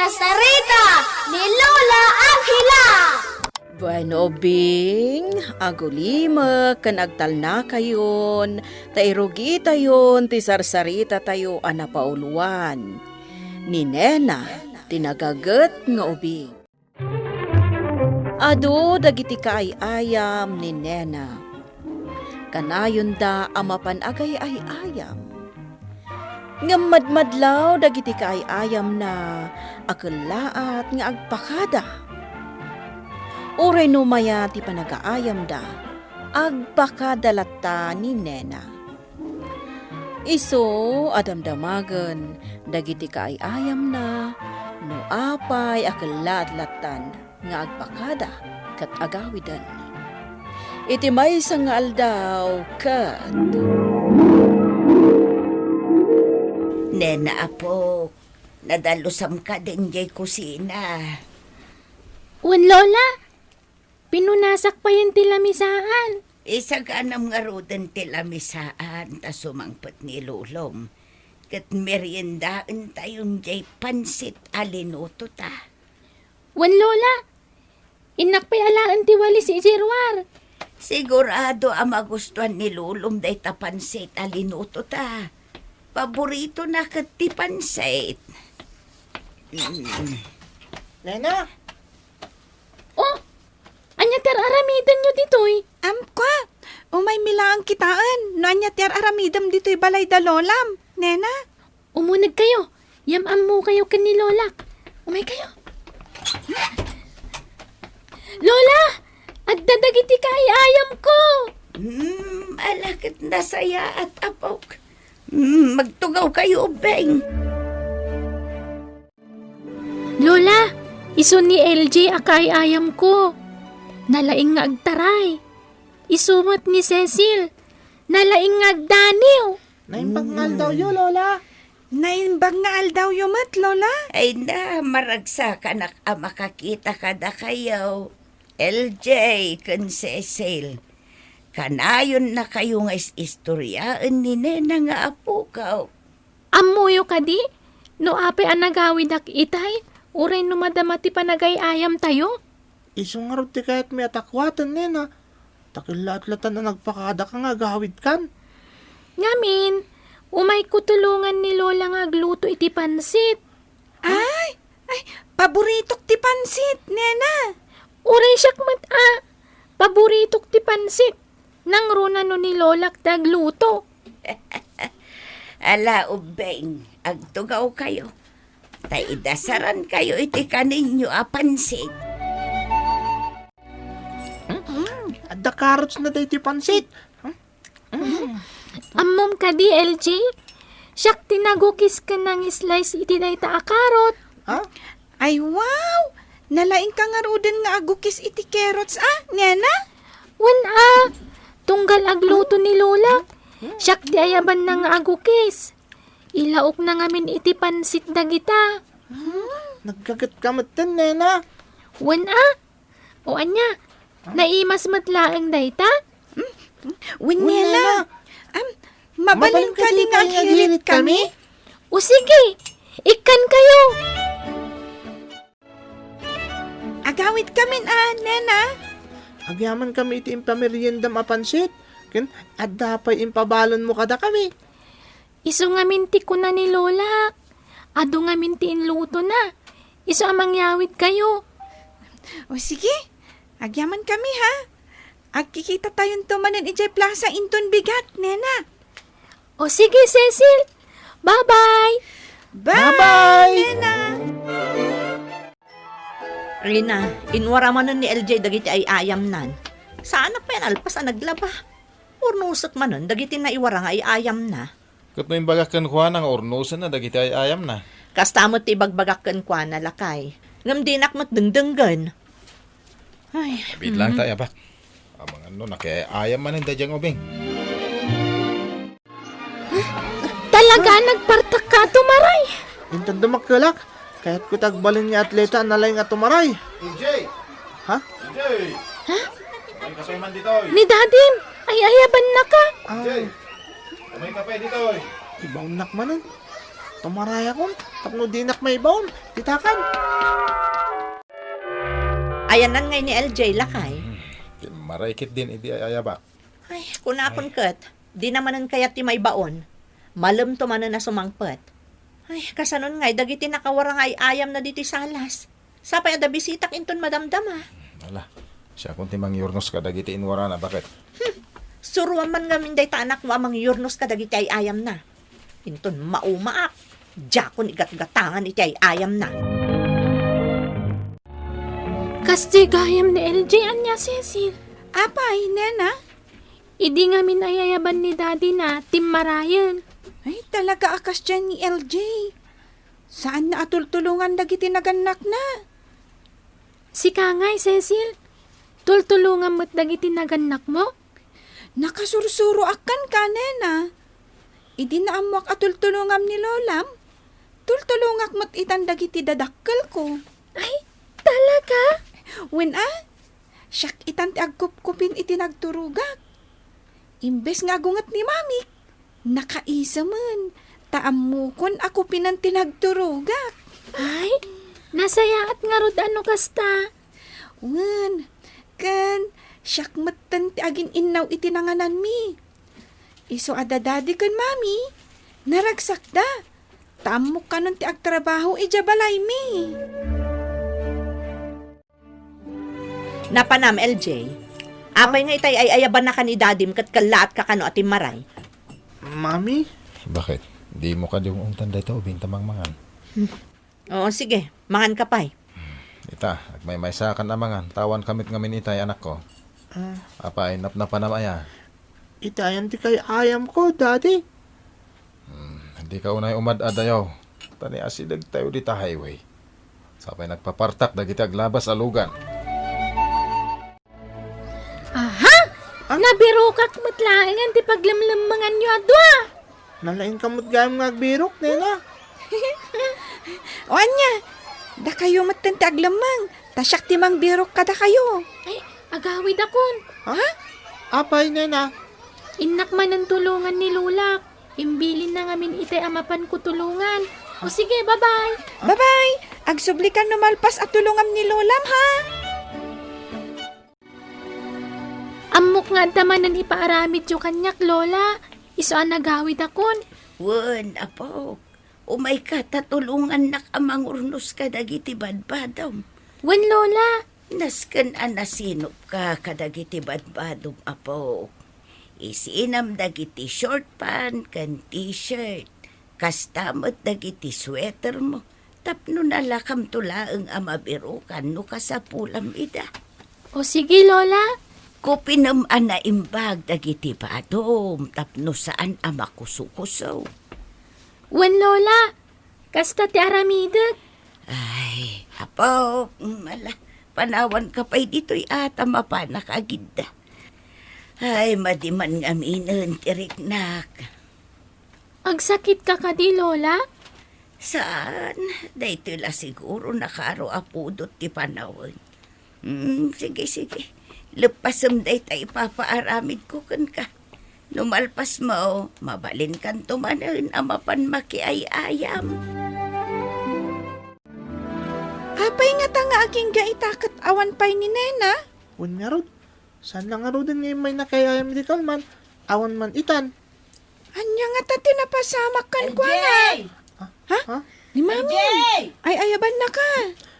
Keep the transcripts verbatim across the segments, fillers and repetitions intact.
Sarita ni Lola Angela. Bueno, Bing, agulimek ken agtalnakayon ta irugitayon ti sarsaritatayo a napauluan. Ni Nena ti nagaget nga ubing. Adu dagiti kaay-ayam ni Nena. Kanayonda a mapan agay-ay-ayam. Ngem madmadlaw dagiti kaay-ayamna a kellaat nga agpakada. Uray no mayat ti panagaayamda, agpakada latta ni Nena. Isu a damdamagen dagiti kaay-ayamna no apay a kellaat lattan nga agpakada ket agawiden. Iti maysa nga aldaw ket Nena, apok, nadalosam kadi idiay kusina. Wen, Lola, pinunasak payen ti lamisaan. Isaganam ngaruden ti lamisaan ta sumangpet ni Lolom. Ket meriendaentayon diay pansit a linutota. Wen, Lola, innak pay alaen ti walis idiay ruar. Sigurado a magustuan ni Lolom dayta pansit a linutota. Paboritona ket ti pansit. Mm. Nena? Oh, ania ti ar-aramidenyo ditoy? Am, kua, umaymi laeng kitaen no ania ti ar-aramidem ditoy balay da Lolam, Nena. Umunegkayo. Yam-ammokayo ken ni Lolak. Umaykayo. Lola! Adda dagiti kaay-ayamko! Hmm, ala ket nasayaat, apok. Hmm, magtugawkayo, ubbing. Lola, isu ni L J a kaay-ayamko. Nalaing nga agtaray. Isu met ni Cecil. Nalaing nga agdaniw. Naimbag nga aldawyo, Lola. Naimbag nga aldawyo met, Lola. Ay na, maragsakanak a makakita kadakayo, L J ken Cecil. Kanayonnakayo nga is-istoriaen ni Nena nga apukaw. Ammoyo kadi no apay a nagawidak itay, uray no madama ti panagay-ayamtayo? Isu ngarud ti kayatmi a takuaten, Nena. Ta kellaat latta a nagpakadaka nga agawidkan. Ngamin, umayko tulongan ni Lola nga agluto iti pansit. Ay, ay, paboritok ti pansit, Nena. Uray siak met a, paboritok ti pansit. Nangruna no ni Lolak ti agluto. Ala, ubbing, agtugawkayo. Ta idasarankayo iti kaninyo a pansit. Mm, adda carrots na daytoy pansit. Mm. Ammom kadi, L J? Siak ti nagukis ken nangislice iti dayta a carrot. Ha? Ay, wow! Nalaingka ngaruden nga agukis iti carrots, a, Nena? Wen, a. Tunggal agluto ni Lola. Siak ti ayabanna nga agukis. Ilaokna ngamin iti pansit dagita. Nagkagetka metten, Nena. Wen, a. O ania, naimas met laeng dayta? Wen, Nena. Am, mabalin kadi nga aghirit kami? O sige, ikkankayo. Agawidkamin a, Nena. Agyamankami iti impameriendam a pansit, ken adda pay impabalonmo kadakami. Isu ngamin ti kuna ni Lola. Adu ngamin ti inlutona. Isu a mangyawidkayo. O sige, agyamankami, ha? Agkikitatayon manen idiay plasa inton bigat, Nena. O sige, Cecil. Bye-bye. Bye, Bye-bye. Nena. Rina, inwara manen ni L J dagiti ay-ayamnan. Saanak pay nalpas a naglaba. Urnosek manen dagiti naiwara nga ay-ayamna. Ket no imbagak kenkuana nga urnosenna dagiti ay-ayamna? Kasta met ti ibagbagak kenkuana, lakay. Ngem dinak met dengdenggen. Ay, Abid lang mhm. Tayo, bak. Amangan no, nakiay-ayam manen daydiay nga ubing. Talaga, nagpartak ka, tumaray. Inton dumakkelak, kayatko ti agbalin nga atleta a nalaing a tumaray. E J! Ha? E J! Ha? May kape man ditoy. Ni Dadim, ay-ayabanna ka. Ah. E J! May kape ditoy. Ibaonnak manen. Tumarayakon, tapno dinak maibaon, ti takad. Ayanan ngay ni L J, lakay. Hmm, timmaray ketdin idi ay-ayabak. Ay, kunakon ket, dina manen kayat ti maibaon. Malemto manen a sumangpet. Ay, kasanon ngay dagiti nakawarang nga ay-ayamna ditoy salas? Sapay adda bisitak inton madamdama. Ala, siakon ti mangyurnos kadagiti inwarana, baket? Hmm, suroam man ngamin dayta anakmo a mangyurnos kadagiti ay-ayamna. Inton maumaak, diakon igatgatangan iti ay-ayamna. Kas ti gayam ni L J, ania, Cecil? Apay, nena? Idi ngamin ay-ayaban ni daddy na, timmarayen. Ay, talaga a kasdiay ni L J. Saanna a tultulongan dagiti nagannakna. Sika ngay, Cecil, tultulongam met dagiti nagannakmo? Nakasursuroak kenka, nena. Idi naammoak a tultulongam ni lolam, tultulongak met itan dagiti dadakkelko. Ay, talaga? Wen a, siak itan ti agkupkupin iti nagturogak. Imbes nga agunget ni mamik, nakaisemen, ta ammokon a kupinen ti nagturogak. Ay, nasayaat ngarud a no kasta. Wen, ken siak metten ti agin-innaw iti nangananmi. Isu a da daddy ken mami, naragsakda, ta ammok kanon ti agtrabaho idiay balaymi. Napanam, L J. Apay nga itay ay-ayabannakan ni dadim ket kallaatka kano a timmaray? Mami? Baket? Dimo kadi ung-ungtan dayta ubing ta mangmangan? Oo, sige. Manganka pay. Ita, agmaymaysakan a mangan, ta awan ka met ngamin itay, anakko. Ah. Apay, napnapanam aya? Iti ayan ti kay-ayamko, Daddy. Hmm, dika unay umad-adayaw. Ta ni asidegtayo dita highway. Sapay nagpapartak dagiti aglabas a lugan. Aha! Ah? Nabirokak met laengen ti paglemlemmenganyo a dua. Nalaingka met gayam nga agbirok, nena. O ania, dakayo metten ti aglemmeng, ta siak ti mangbirok kadakayo. Ay, agawidakon. Ha? Apay, nena? Innak manen tulongan ni Lolak. Imbilinna ngamin itay a mapanko tulongan. O sige, bye-bye. Bye-bye. Agsublikan no malpas a tulongam ni Lolam, ha? Ammok nga adda manen ipaaramidyo kaniak, Lola. Isu a nagawidakon. Wen, apok. Umayka ta tulongannak a mangurnos kadagiti badbadom. Wen, Lola. Nasken a nasinopka kadagiti badbadom, apok. Isinam dagiti short pant ken t-shirt. Kasta met dagiti sweatermo. Tapno nalakamto laeng a mabirokan no kasapulam ida. O sige, Lola. Kupinem a naimbag dagiti badom tapno saan a makusokuso. Wen, Lola. Kasta ti aramidek. Ay, apo, mm, ala, panawanka pay ditoy a ta mapanak agidda. Ay, madi man ngaminen ti riknak. Agsakitka kadi, Lola? Saan, daytoy la siguro nakaro a pudot ti panawen. Hmm, sige, sige. Leppasem dayta ipapaaramidko kenka. No malpasmo, mabalinkanto manen a mapan makiay-ayam. Apay ngata nga agingga ita ket awan pay ni Nena? Wen ngarud, saan la ngaruden nga immay nakiay-ayam idi kalman, awan man itan. Ania ngata ti napasamak kenkuana? L J! Ha? Ha? Ni Mami? L J! Ay-ayabannaka.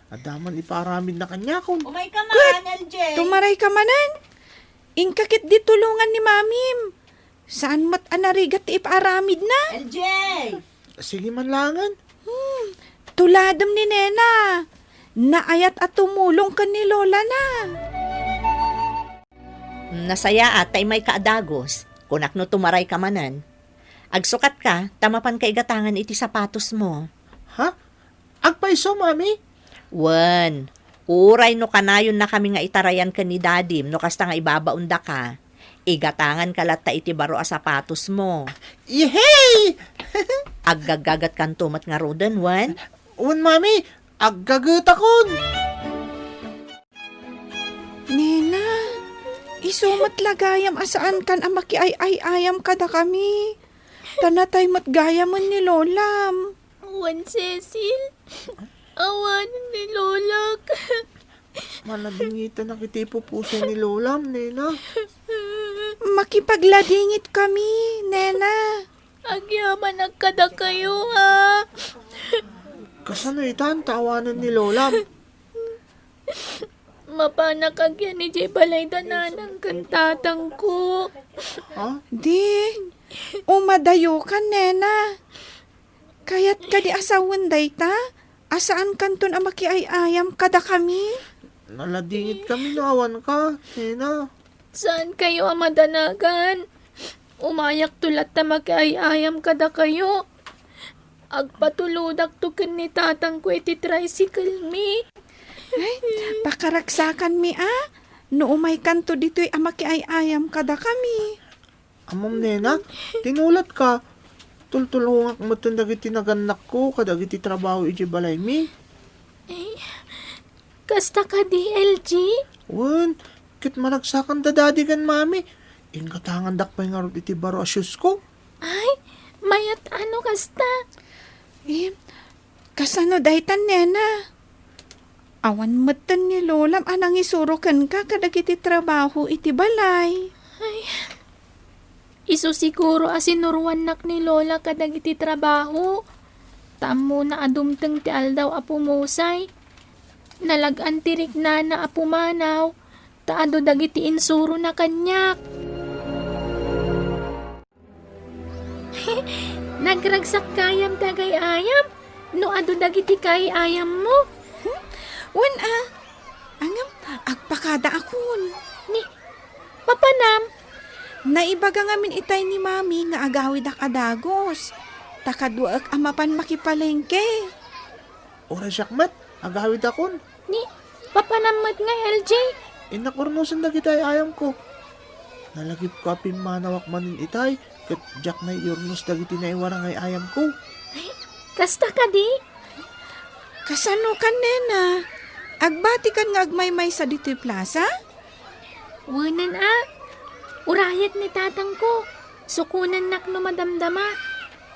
Adda man ipaaramidna kaniakon. Umayka man, L J. Tumarayka manen? Inka ketdi tulongan ni Mamim. Saan met a narigat ti ipaaramidna? L J! Sige man laengen. Hmm, tuladem ni Nena. Naayat a tumulong ken ni Lolana. Nasayaat ta immayka a dagus. Kunak no tumarayka manen. Agsukatka, ta mapanka igatangan iti sapatosmo. Ha? Agpayso, Mami? Wen, uray no kanayonnakami nga itarayan ken ni Dadim no kasta nga ibabaondaka, igatanganka latta iti baro a sapatosmo. Yehey! Aggaggagetkanto met ngaruden, wen? Wen, Mami, aggagetakon! Nena, isu met la gayam a saankan a makiay-ay-ayam kadakami. Ta natay met gayamen ni Lolam. Wen Cecil, awanen ni Lolak. Maladingitanak iti pupusay ni Lolam, nena. Makipagladingit kami, nena. Agyamanak kadakayo, ha? Kasano itan ta awanen ni Lolam? Mapanak agyan idiay balay da nanang ken tatangko. Ha? Di, umadayokan, nena. Kayat kadi a sawen dayta? A saankanton a makiay-ayam kadakami? Naladingit kami no awanka, nena. Saankayo a madanagan? Umayakto latta makiay-ayam kadakayo. Agpatulodakto ken ni tatangko iti tricycle mi. Ay, pakaragsakanmi a, no umaykanto ditoy a makiay-ayam kadakami. Ammom, nena, tinulatka. Tultulongak metten dagiti nagannakko kadagiti trabaho idiay balaymi. Ay, kasta kadi, L G? Wen, ket maragsakan da Daddy ken Mami. Inggatangandak pay ngarud iti baro a shoesko. Ay, mayat a no kasta. Eh, kasano daytan, nena? Awan metten ni Lolam a nangisuro kenka kadagiti trabaho iti balay. Ay, isu siguro a sinuroannak ni Lola kadagiti trabaho. Ta ammona a dumteng ti aldaw a pumusay. Nalag-an ti riknana a pumanaw, ta adu dagiti insurona kaniak. Nagragsak gayam ti agay-ayam no adu dagiti kay-ayammo. Wen a, ngem agpakadaakon. Ni, mapanam? Naibaga ngamin itay ni Mami nga agawidak a dagus. Ta kaduaek a mapan makipalengke. Uray siak met, agawidakon. Ni, mapanam met ngay, L J? Innak urnosen dagiti ay-ayamko. Nalagipko a pimmanawak manen itay, ket diak nay-urnos dagiti naiwarang ay-ayamko. Ay, kasta kadi? Kasano kan, nena? Agbatikan nga agmaymaysa ditoy plaza? Wenen a, urayek ni tatangko. Sukonennak no madamdama.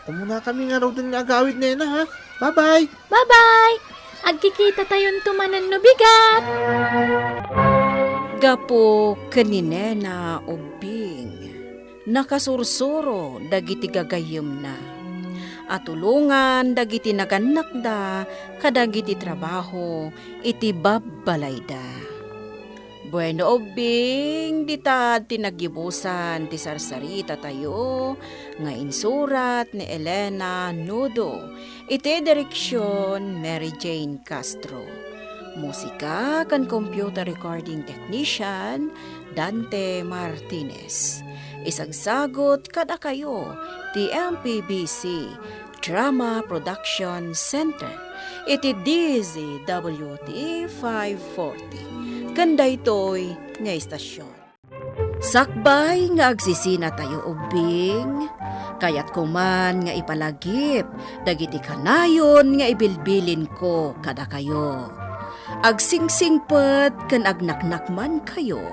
Umunakami ngaruden nga agawid, nena, ha? Bye-bye! Bye-bye! Agkikitatayon to manen no bigat! Gapu ken ni Nena Ubbing, nakasursuro dagiti gagayyemna a tulongan dagiti nagannakda kadagiti trabaho iti babbalayda. Bueno, Ubbing, dita ti nagyubusan ti sarsaritatayo nga insurat ni Elena Nudo iti direksion Mary Jane Castro. Musika ken computer recording technician, Dante Martinez. Isagsagut kadakayo ti M P B C Drama Production Center iti D Z W T five forty. Ken daytoy nga istasion. Sakbay nga agsisinatayo, Ubbing, kayatko man nga ipalagip dagiti kanayon nga ibilbilinko kadakayo. Agsingsingpet ken agnaknakmankayo.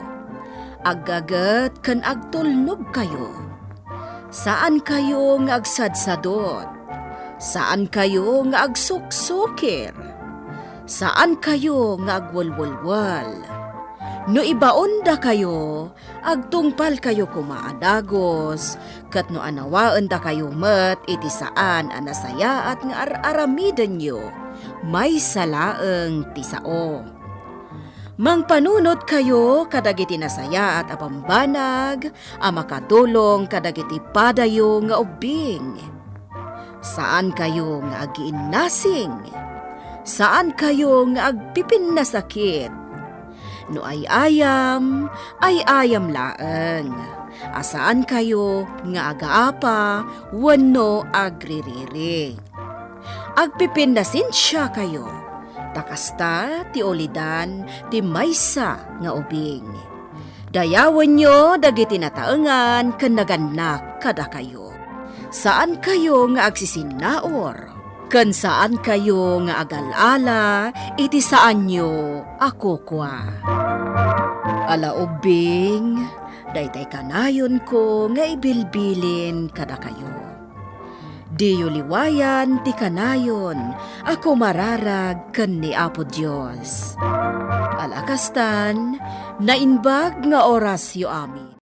Aggaget ken agtulnogkayo. Saankayo nga agsadsadot. Saankayo nga agsuksukir. Saankayo nga agwelwelwel. No ibaondakayo, agtungpalkayo koma a dagus, ket no anawaendakayo met iti saan a nasayaat nga ar-aramidenyo, maysa laeng ti sao. Mangpanunotkayo kadagiti nasayaat a bambanag a makatulong kadagiti padayo nga ubbing. Saankayo nga agiinnasing. Saankayo nga agpipinnasakit. No ay-ayam, ay-ayam laeng. A saankayo nga agaapa wenno agririri. Agpipinnasensiakayo, ta kasta ti ulidan ti maysa nga ubing. Dayawenyo dagiti nataengan ken nagannak kadakayo. Saankayo nga agsisinnaur, ken saankayo nga agal-ala iti saanyo a kukua. Ala ubbing, daytay kanayonko nga ibilbilin kadakayo. Diyo liwayan ti kanayon a kumararag ken ni Apo Dios. Ala kastan, naimbag nga orasyo amin.